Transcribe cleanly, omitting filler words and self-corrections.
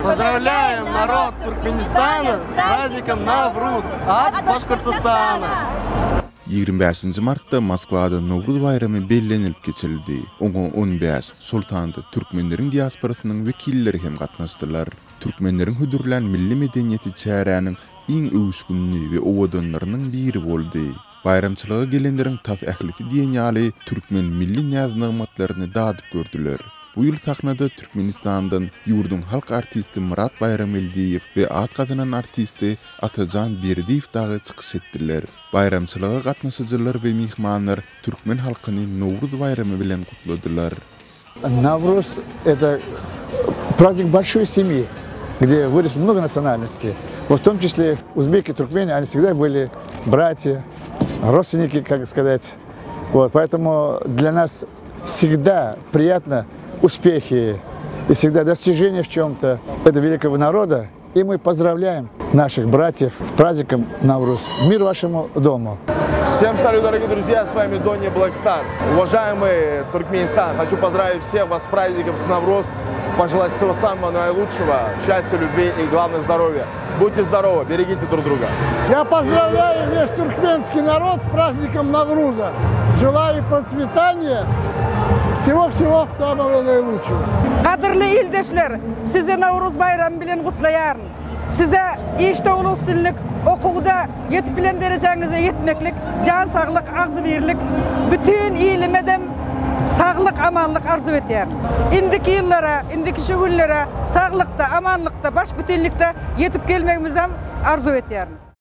Pozdrawlýaýem narod Türkmenistana s praznikom Nawruz at Başkortostana! 25-nji martda Moskwada Nowruz baýramy bellenilip geçirildi. Oňa 15, şol sanda türkmenleriň diasporasynyň wekilleri hem gatnaşdylar. Türkmenleriň hödürlän milli medeniýeti çäräniň iň öwüşginli we owadanlarynyň biri boldy. Baýramçylyga gelenleriň tas ählisi diýen ýaly türkmen milli näz-nygmatlaryny dadyp gördüler. Bu ýyl sahnada Türkmenistandan ýurduň halk artisti Myrat Baýramgeldiýew we at gazanan artisti Atajan Berdiýew dagy çykyş etdiler. Baýramçylyga gatnaşyjylar we myhmanlar türkmen halkyny Nowruz baýramy bilen gutladylar. Nawruz это праздник большой семьи, где выросло много национальностей. Вот в том числе узбеки, туркмены, они всегда были братья, родственники, как сказать. Вот, поэтому для нас всегда приятно успехи и всегда достижения в чем-то этого великого народа. И мы поздравляем наших братьев с праздником Навруз. Мир вашему дому! Всем салют, дорогие друзья, с вами Донни Блэкстар. Уважаемый Туркменистан, хочу поздравить всех вас с праздником с Навруз, пожелать всего самого наилучшего, счастья, любви и, главное, здоровья. Будьте здоровы, берегите друг друга. Я поздравляю весь туркменский народ с праздником Навруза. Желаю процветания, всего-всего самого наилучшего. Gadyrly ildeşler, sizi Nowruz baýramy bilen gutlaýaryn. Size işde uly üstünlik, okuwda ýetip bilen derejäňize ýetmeklik, jan saglyk, agzybirlik, bütin ilimedem saglyk, amanlyk arzuw etýärin. Indiki ýyllara, indiki şu günlere saglykda, amanlykda, baş bütinlikde ýetip gelmegimizem arzuw etýärin.